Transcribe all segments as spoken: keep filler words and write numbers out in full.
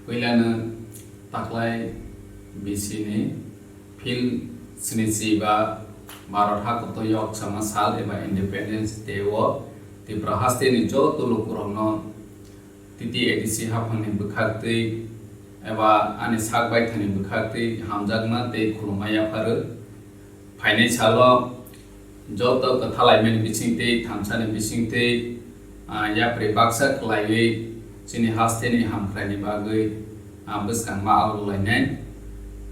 Puilano taklai bisini phil snichi ba Bharat hakoto yok sama sal eba Independence Day o Tripura hasteni joto lukurokno T T A D C haphangni bwkhaktwi eba ani sak baithani bwkhaktwi hamjakma tei khulumma yapharwi. Phainai salo joto kwthalaimani bisingtwi, thamsani bisingtwi, ah, yapri baksa khlaiwi chini hasteni hamkraini bagwi, ah, bwskangma augulainai.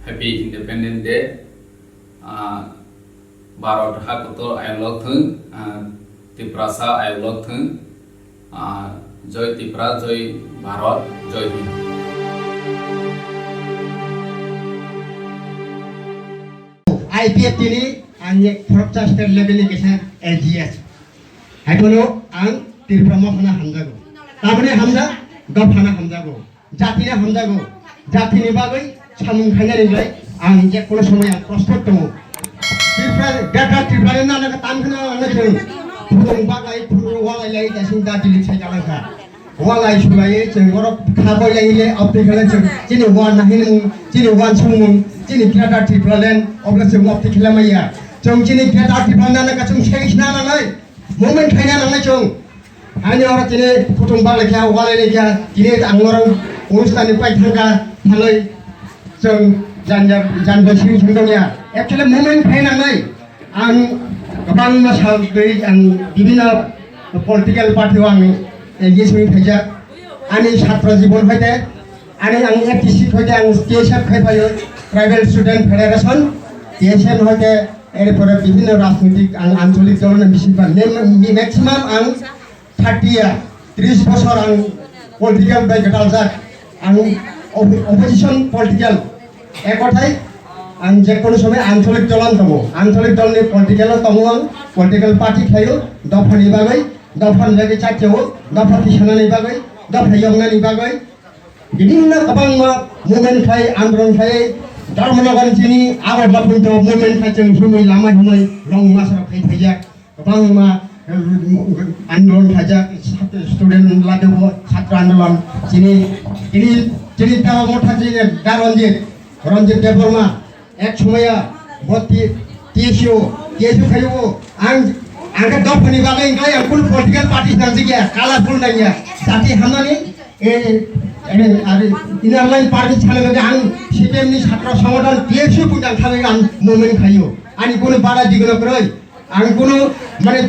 Happy Independence Day. Ah, Bharat hakotor ayolok thung, ah, Tiprasa ayolok thung, ah, Joy Tripura, Joy Bharat, Joy Hind. I P F T ni ang ye khoroksa state level ni kaisa L G S. Haiphano ang Tripura mothano hamjago. Tamoni hamjak, dophano hamjago. Jatino hamjago. Jatini bagwi samung khainani bai ang je kono somoy ang prostut tongo. Tripura, Greater Tripura ni nana ka tam khna ang na chwng. Phurung bagai, phurung walai lai, kaising da dilik sai jalangkha. Walai sulai chwng borok kha boi lai le opti khala chwng. Chini wan nahi nung, chini wan sumung, chini Greater Tripura land, obla chwng opti khala maya. Chwng chini Greater Tripura nana ka chwng sei sna nangai. Movement khaina nangnai chwng. Ani oro tini kutung bang lekha, walai lekha, tini ang norok onusthan ni pai thangka, thalai chwng jan jan jan bai sing sing dongya. Actually movement khai nangnai. Ang kwbangma sal twi ang bibhinno political party o ang engage wngwi phaijak. Ani chhatra jibon hoite, ani ang F T C hoite ang T S F khai phaio, Tribal Student Federation, T S F hoite, erpore bibhinno rajnitik ang ancholik dol ni bising ba, maximum ang thirty year, tris bosor ang political bai gwdaljak, ang op-, opposition political, ek kothai ang je kono somoy ancholik dol ang tongo, ancholik dol ni political o tongo ang, political party khlaio, dopha ni bagwi, dopha ni bagwi chatia o, dopha tisana ni bagwi, dopha yongna ni bagwi, bibhinno kwbangma movement khlai, andolon khlai, Dharmanagar chini Agartala phuntho movement khlai chwng himwi lama himwi rong masarok khai phaijak. Kwbangma, eh, andolon khaijak, student ladebo chhatra andolon, chini, chini, chini tabo motha chini da Ranjit, Ranjit Debbarma, ek somoya bo T-, T S U, T S U khaio, ang, ang khe dophani bagwi wngkha, ang kunu political party nangjakya, colorful nangya, jati hamani, eh, eh, are, inner line party chana bagwi ang C P M ni chhatra songothon T S U pun ang khabai ang movement khaio, ani kunu bara digno kwrwi. Ang kunu, mane,